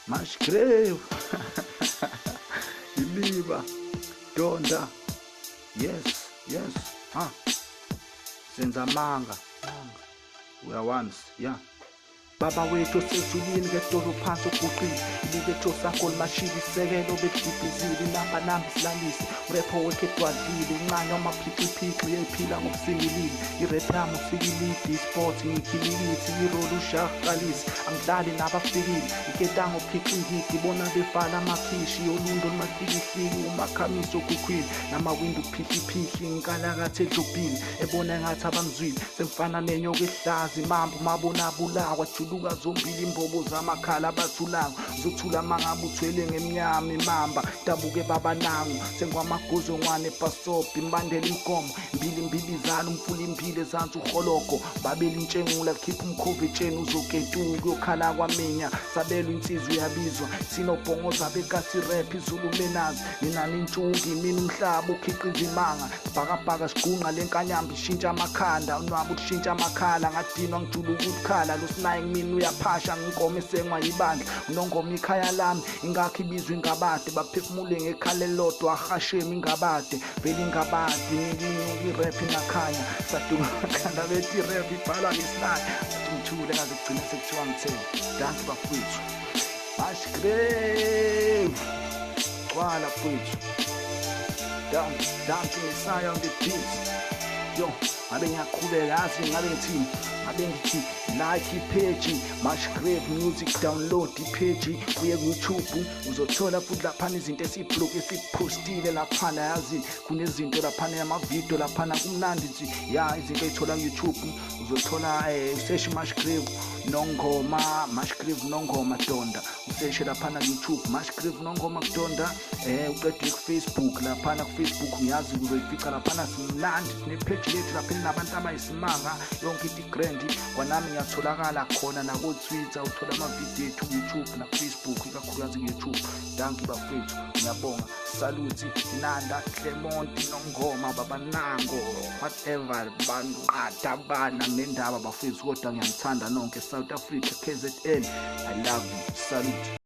Mash Grave. Iliba. Donda. Yes, yes. Ha. Senza manga. We are once, yeah. Baba wethu osezulwini ngedolo phansi oguqile ilibetho sakho limashile isekelo bekudidizile inamba namba isilalise urepho wekhe edwadlile uncane wamaphixiphixi uyephila ngobusingilile irep yami usikilidi isport ngikhilikithi iroli ushaqalise angidlali nabafikile iketango phixinkidi bona befala amakhishi olundo olumahlikihliki umakhamiso okhukhwile namawindi uphihliphihli ngikalakathe edlobhile ebona engathi abamzwile semfana nenyoka ehlaza imambo mabona bulawa juluka zombili imbobo zamakhala abathulayo zothula mangabe uthwele ngemnyama imamba dabuke babanangu sengwamagozongwane bhasobhi imbandela imigomo mbili mbili zalo umfula impilo ezansi uhologo babela intshengula khipha umkhovu etsheni uzoketuka uyokhala kwaminya sabelo insizwa uyabizwa sinobhongoza bekasi rap izulu menazi nina nintshungi mina umhlaba ukhiqiza imanga sibhakabhaka sigunqa lenkanyamba ishintsha amakhanda unwaba ukushintsha amakhala ngadinwa ngijula ukukhala losinayi kumina uyaphasha nginkomo esengwa yibandla unongoma ikhaya lami ingakho ibizwa ingabade baphefumule ngekhala elilodwa ahashemi ingabade vele ingabade ngikinyuka irap inakhanya saduma khanda bethi irap ibhalwa ngesinaya athi ngithule kaze kugcina sekuthiwa ngithele dansi bafowethu Mash Grave gcwala mfowethu down down to Messiah on the beat. Yo, ngabe ngiyaqhubeka yazi ngabe ngithini, ngabe ngithi like ipage Mash Grave Music, download ipage uye ku-YouTube, uzothola futhi laphana izinto esiblock esiphostile laphana, yazi kunezinto laphana amavidiyo laphana kumnandi nje ya izinto ey'thola ku-YouTube uzothola useshi Mash Grave Nongoma, Mash Grave Nongoma Donda, useshe laphana ku-YouTube Mash Grave Nongoma Donda, uqede ku-Facebook laphana ku-Facebook ngiyazi uzoyifica laphana simnandi sinepheji lethu lapha elinabantu abayisimanga yonke into igrand kwanami ngiyatholakala khona nako-Twitter uthola amavidiyo ethu ku-YouTube naku-Facebook ikakhulukazi ku-YouTube. Danki bafethu, ngiyabonga. Saluti Nanda Clement Nongoma babanango whatever banqada bana nendaba bafethu kodwa ngiyanithanda nonke. South Africa, KZN, I love you. Salute.